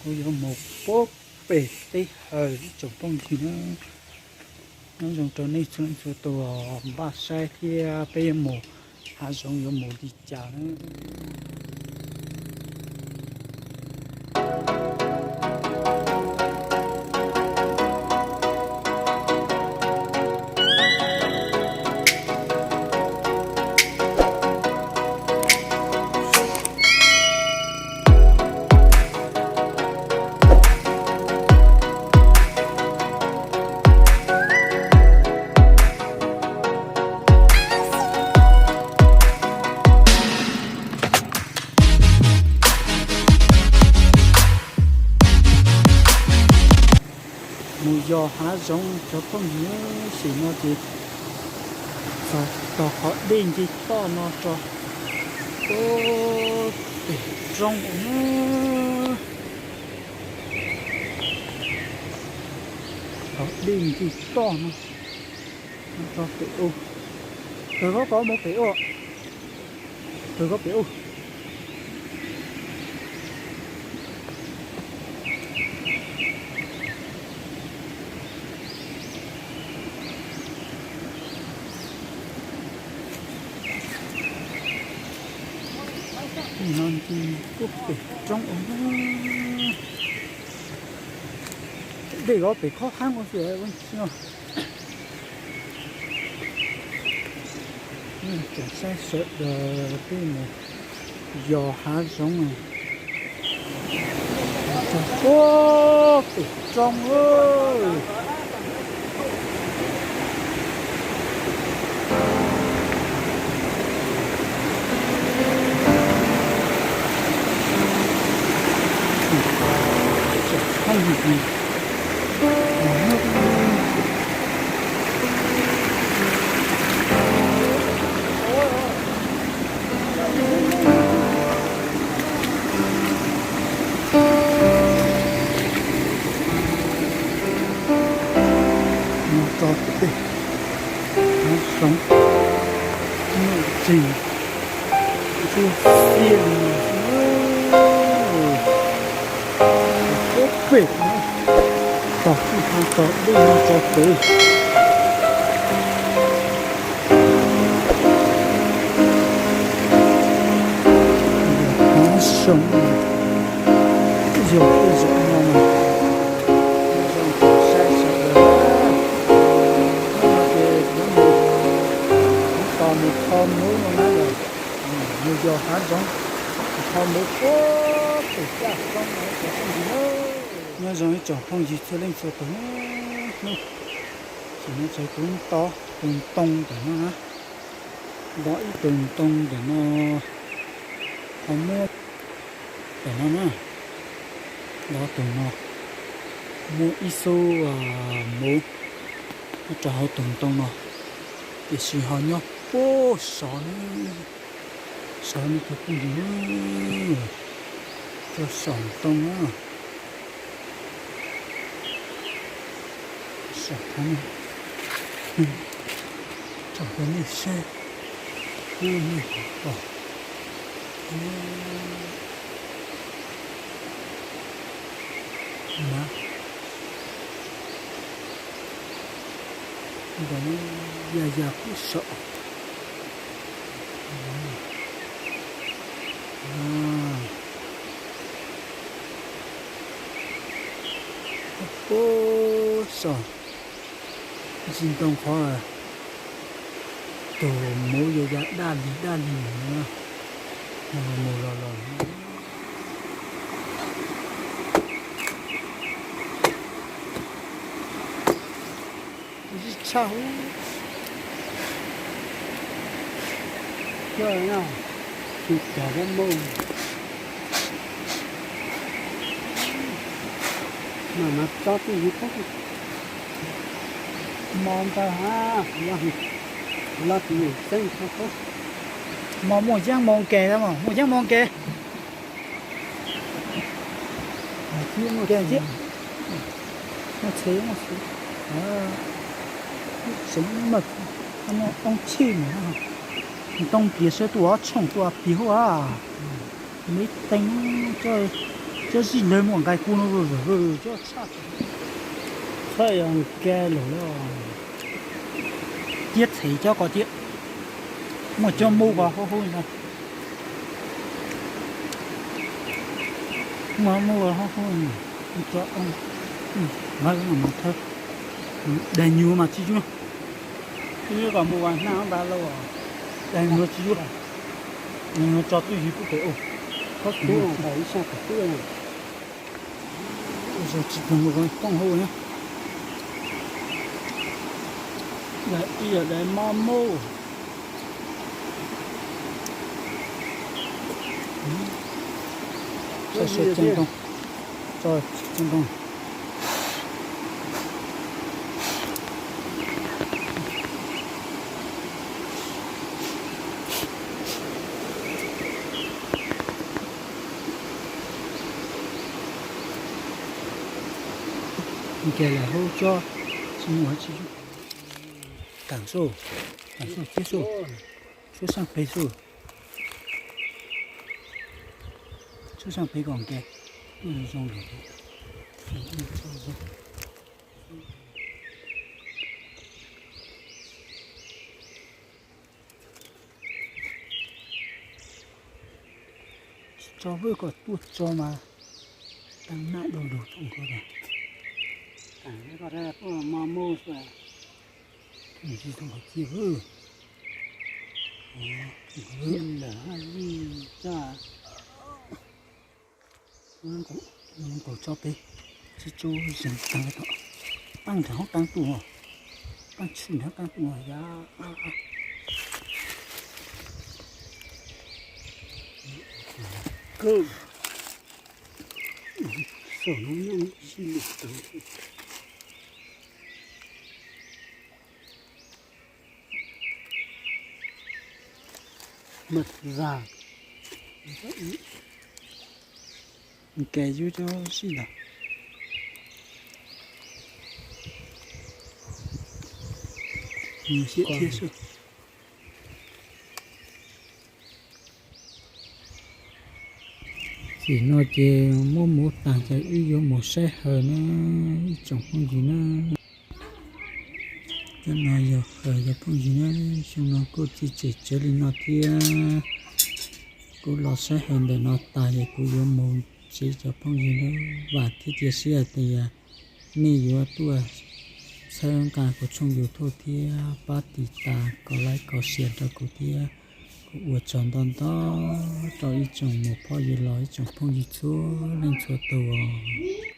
Yuav mus puag pem teb hawm ib tsoom phooj ywg na. Nyob zoo rau nej txhua leej txhua tus npaj saib thiab peb yuav mus hav zoov yuav mus li cas na. Mus yos hav zoov cov phooj ywg, tam sim no ces txog tog qhov dej ncig toj no tso. Ub, pem roob ub na. Qhov dej ncig toj no, no tso pem ub. Pem koj kov mus pem ub. Pem koj pem ub. No ncig puag pem roob ub. Dej kov pem khob qab ua si no. Tsoom saib sawv daws, peb mus yos hav zoov. Ub, pem roob. Mus tso pem hav zoov, num tsees ntsuab xiab li no. Ub, pem tog kwj ha tog dej no tso pem hav zoov, yog tej zaum no mas zoo saib sawv daws. Hnub no ces kuv mus, kuv tos mus kho muv no na yom. Mus yos hav zoov, kho muv puag pem caj roob no cov phooj ywg na. Nyob zoo ib tsoom phooj ywg txhua leej txhua tus. Hnub tam sim no ces kuv nto tus ntoo ntawm no na, nto ib tug ntoo ntawm no, ho muab ntawm no na, nto tus no, muab ib xub muv nyob rau hauv tus ntoo no, tiam sis ho nyob puag saum ne, saum ne cov phooj ywg, rau saum ntoo na. Saum no, tsom rau nej saib, nej puas pom na. Ntoo ya ya puag saum. Puag saum ntsis ntoo qhov tus muv ya ya daj li daj li mus, mus los los. Ib tshaj, coj no, tsis cog pob mus, mas mas tso twj ywm pob, mos ntawd ha, los, los tus yus txeeb tso pob, mos muaj yeeb moo ke, mos muaj yeeb moo ke. Muaj txhe, muaj txhe, tseem muaj, muaj oob txhij mus, ntoo piav sawv tuaj ob tshooj tuaj piav hauj a, me teev coj Cov zij ntawd muaj nqaij kub no, cov tshaj, tshaj yog nkaus lawm. Tiab txhev cov ko thiab, muaj cov muj ko hauv hauv ntag. Muaj muj ko hauv hauv, cov, daig nyuag mas tsis yuav, tsis yuav kom mus vas hnaj npa lauj, daig nyuag tsis yuav, tso twj ywm pub pem ub, ib sab kom twb. Ua tsis tau mus koom hauv na. Daim ib yog daim mab mub. Tso, tso, tso, tso. Nce lawm hauv tsob, tsis muaj tsis yug. Tam xub, tam xub thiab xub. Tshuab saab pem xub. Tshuab saab pem kom nce tuaj zoo zoo. Tso vwj kom tuaj tso mas tau naj du lug rau nkawd. Tsis tau qhov cia vwj. Lawm haj li tsa. Nkaus tso pem, tsis tso zeeg taag tom, paaj nrag hoob qaab tuaj, paaj tshwj nrag hoob qaab tuaj yog. Saum no yeej sib lwm tag. Mas zag, nkaus yub cov sij ntawd. Siab thiab sub. Txim no ces muab muv taag ces wb yuav mus saib hawm na, ib tsoom phooj ywg na. Cov no yog hawm yog phooj ywg na, xyoo no kuj txij tsev tsawv li no thiab. Kuv los saib hawm ntawm no tas es kuv yuav mus tsev cov phooj ywg na. Vam thiab cia siab hais tias nej yuav tuaj txhawb nqa kuv tshooj YouTube thiab pab tiv tas kom like kom share rau kuv thiab. Kuv ua tsaug ntau ntau rau ib tsoom muam phauj ywg los ib tsoom phooj ywg txhua leej txhua tus os.